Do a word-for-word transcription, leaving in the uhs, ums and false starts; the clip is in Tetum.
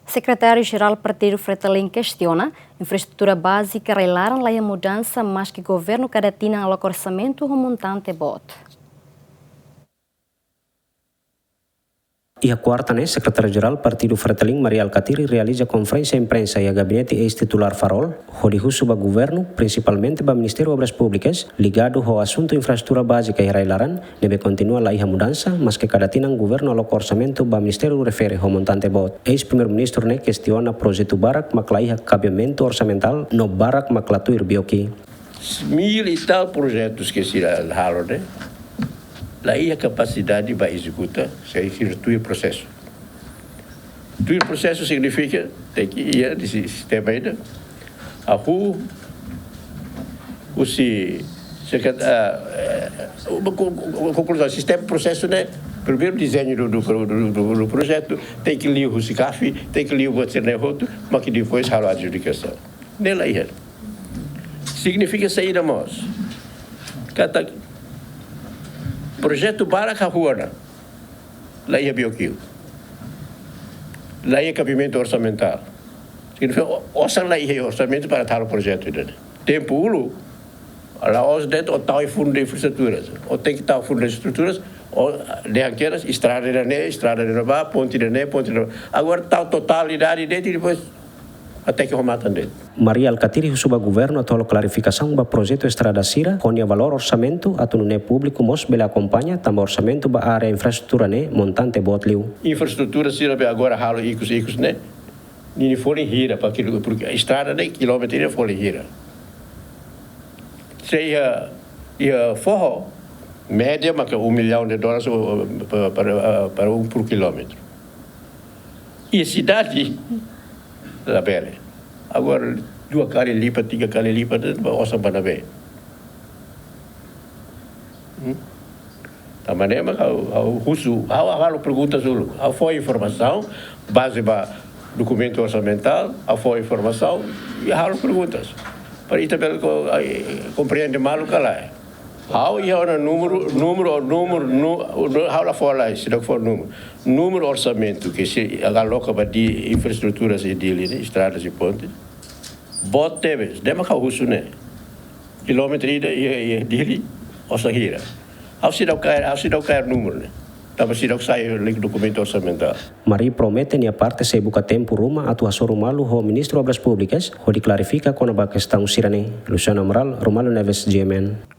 Sekretáriu-Jerál Partidu Fretilin kestiona infraestrutura bázika rai-laran la iha mudansa, maski governu kada tinan aloka orsamentu ho montante boot. Iha kuarta ne'e, Sekretáriu-Jerál Partidu Fretilin, Mari Alkatiri, realiza konferénsia imprensa iha gabinete eis-titulár Farol, hodi husu ba governu, prinsipalmente ba Ministériu Obras Públikas, ligadu ho asuntu infraestrutura bázika iha rai-laran, ne'ebé kontinua la iha mudansa, maski kada tinan governu aloka orsamentu ba ministériu refere ho montante boot. Eis-Primeiru-Ministru ne'e kestiona projetu barak mak la iha kabeamentu orsamentál no barak mak la tuir BOQ. Mil e tal projetus ke sira halo ne'e, la iha kapasidade ba ezekuta, se sira tuir prosesu. Tuir prosesu signifika, tenke iha di si-, sistema ida. Hahú, husi, se ka-, ah, eh, uma ko-, ko-, konkluzaun, sistema prosesu ne'e, primeiru dezeñu do, do, do, do, do projetu, tenke liu husi CAFI, tenke liu buat sira-ne'e hotu, mak depois halo adjudikasaun. Ne'e la iha. Signifika saida mós? Katak projetu barak hahú ona, la iha BOQ. La iha kabeamentu orsamentál. Signifika o-, osan la iha orsamentu para halo projetu ida-ne'e. Tempu uluk, la'ós de'it ó tau iha fundu de infraestruturas. Ó tenke tau fundu de infraestruturas, ó dehan kedas estrada ida-ne'e, estrada ida-ne'ebá, ponte ida-ne'e, ponte ida-ne'ebá. Agora tau totalidade de'it, depois até ke ó matan de'it. Mari Alkatiri husu ba governu atu halo klarifikasaun ba projetu estrada sira, ho nia valór orsamentu, atu nune'e públiku mós bele akompaña, tanba orsamentu ba área infraestrutura ne'e montante boot liu. Infraestrutura sira be agora halo ikus-ikus ne'e, ninia folin hira pa kilo, porque estrada ne'e kilómetru ida folin hira. Se iha, iha foho, média maka um milhão de dólares, o, o, pa-, para, para um por quilómetro. Iha sidade, labele. Agora, dua kali lipat, tiga kali lipat, ba osan ba ne'ebé? Hmm? Tanba ne'e mak ha'u, ha'u husu, ha'u, ha'u halo perguntas uluk. Ha'u fó informasaun, baze ba dokumentu orsamentál, ha'u fó informasaun, i halo perguntas. Para ita bele ko-, ai, komprende malu ka lae. Ha'u iha ona númeru, númeru, númeru, nu-, nu-, ha'u la fó lai, seidauk fó númeru. Númeru orsamentu ke sei aloka ba di infraestrutura sei Dili ne'e, estradas i pontes. Boot tebes, ne'e mak ha'u husu ne'e. Kilómetru ida iha, iha Dili, osan hira. Ha'u seidauk kaer, ha'u seidauk kaer númeru ne'e. Tanba seidauk sai liu dokumentu orsamentál. Mari promete nia parte sei buka tempu ruma atu hasoru malu ho Ministru Obras Públikas, hodi klarifika kona-ba kestaun sira-ne'e. Luciano Amaral, Romaldo Neves, GMN.